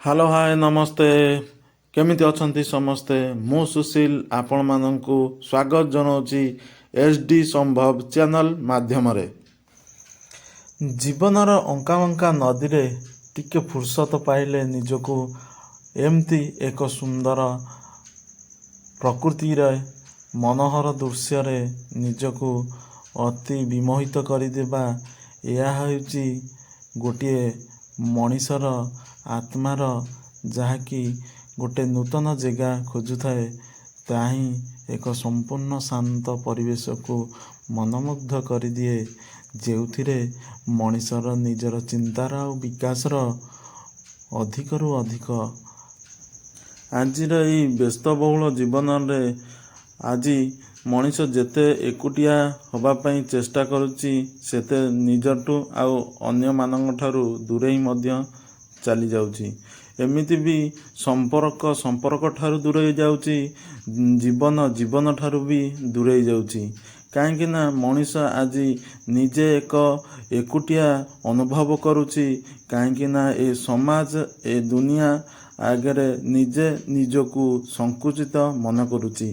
Hello, ହାଏ, ନମସ୍ତେ। କେମିତି ଅଛନ୍ତି ସମସ୍ତେ? ମୁଁ ସୁଶୀଲ ଆପଣମାନଙ୍କୁ ସ୍ୱାଗତ ଜଣାଉଛି ଏସ୍ ଡି ସମ୍ଭବ ଚ୍ୟାନେଲ୍ ମାଧ୍ୟମରେ। ଜୀବନର ଅଙ୍କାବଙ୍କା ନଦୀରେ ଟିକେ ଫୁର୍ସତ ପାଇଲେ ନିଜକୁ ଏମିତି ଏକ ସୁନ୍ଦର ପ୍ରକୃତିରେ, ମନୋହର ଦୃଶ୍ୟରେ ନିଜକୁ ଅତି ବିମୋହିତ କରିଦେବା, ଏହା ହେଉଛି ଗୋଟିଏ ମଣିଷର ଆତ୍ମାର ଯାହାକି ଗୋଟେ ନୂତନ ଜାଗା ଖୋଜୁଥାଏ, ତାହା ହିଁ ଏକ ସମ୍ପୂର୍ଣ୍ଣ ଶାନ୍ତ ପରିବେଶକୁ ମନମୁଗ୍ଧ କରିଦିଏ, ଯେଉଁଥିରେ ମଣିଷର ନିଜର ଚିନ୍ତାର ଆଉ ବିକାଶର ଅଧିକରୁ ଅଧିକ। ଆଜିର ଏଇ ବ୍ୟସ୍ତବହୁଳ ଜୀବନରେ ଆଜି ମଣିଷ ଯେତେ ଏକୁଟିଆ ହେବା ପାଇଁ ଚେଷ୍ଟା କରୁଛି, ସେତେ ନିଜଠୁ ଆଉ ଅନ୍ୟମାନଙ୍କ ଠାରୁ ଦୂରେଇ ମଧ୍ୟ ଚାଲିଯାଉଛି। ଏମିତି ବି ସମ୍ପର୍କ ସମ୍ପର୍କ ଠାରୁ ଦୂରେଇ ଯାଉଛି, ଜୀବନ ଜୀବନ ଠାରୁ ବି ଦୂରେଇ ଯାଉଛି। କାହିଁକି ନା ମଣିଷ ଆଜି ନିଜେ ଏକ ଏକୁଟିଆ ଅନୁଭବ କରୁଛି। କାହିଁକି ନା ଏ ସମାଜ, ଏ ଦୁନିଆ ଆଗରେ ନିଜେ ନିଜକୁ ସଂକୁଚିତ ମନେ କରୁଛି।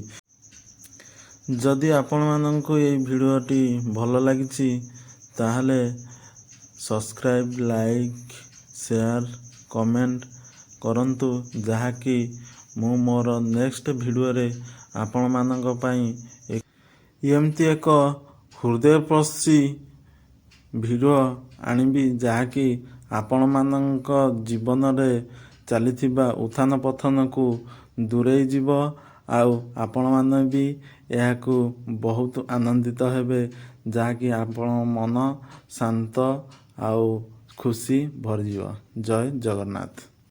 ଯଦି ଆପଣମାନଙ୍କୁ ଏଇ ଭିଡ଼ିଓଟି ଭଲ ଲାଗିଛି, ତାହେଲେ ସବସ୍କ୍ରାଇବ୍, ଲାଇକ୍, ସେୟାର, କମେଣ୍ଟ କରନ୍ତୁ, ଯାହାକି ମୁଁ ମୋର ନେକ୍ସଟ ଭିଡ଼ିଓରେ ଆପଣମାନଙ୍କ ପାଇଁ ଏମିତି ଏକ ହୃଦୟସ୍ପର୍ଶୀ ଭିଡ଼ିଓ ଆଣିବି, ଯାହାକି ଆପଣମାନଙ୍କ ଜୀବନରେ ଚାଲିଥିବା ଉତ୍ଥାନ ପତନକୁ ଦୂରେଇ ଯିବ ଆଉ ଆପଣମାନେ ବି ଏହାକୁ ବହୁତ ଆନନ୍ଦିତ ହେବେ, ଯାହାକି ଆପଣଙ୍କ ମନ ଶାନ୍ତ ଆଉ ଖୁସି ଭରିଯିବ। ଜୟ ଜଗନ୍ନାଥ।